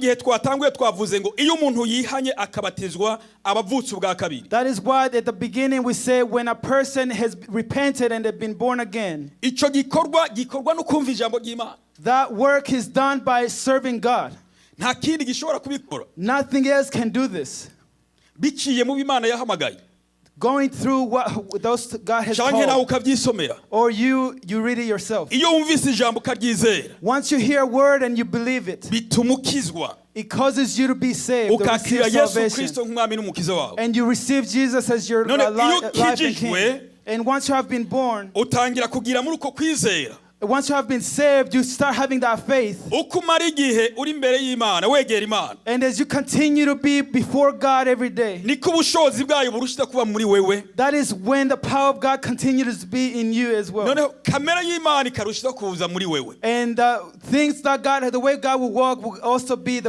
igihe twatanguye twavuze ngo iyo umuntu yihanye akabatizwa aba avutse ubwa kabiri. That is why at the beginning we say when a person has repented and they've been born again, Icyo gikorwa gikorwa no kumva ijambo ry'Imana. That work is done by serving God. Nta kindi gishobora kubikora. Nothing else can do this. Biciye mu Imana yahamagaye. Going through what those God has Canke nawe called, ukabyisomera. Or you read it yourself. Iyo wumvise ijambo ukaryizera, Once you hear a word and you believe it, bituma ukizwa. It causes you to be saved, to Ukakira receive Yesu salvation, Kristo nk'umwami n'umukiza wawe. And you receive Jesus as your None iyo life and King. ukijijwe, And once you have been born, utangira kugira muri uko kwizera. Once you have been saved, you start having that faith. Uko umara igihe uri imbere y'Imana wegera Imana, And as you continue to be before God every day, niko ubushobozi bwayo burushijeho kuba muri wewe. That is when the power of God continues to be in you as well. Noneho kamere y'Imana ikarushaho kuza muri wewe. And things that God, the way God will walk will also be the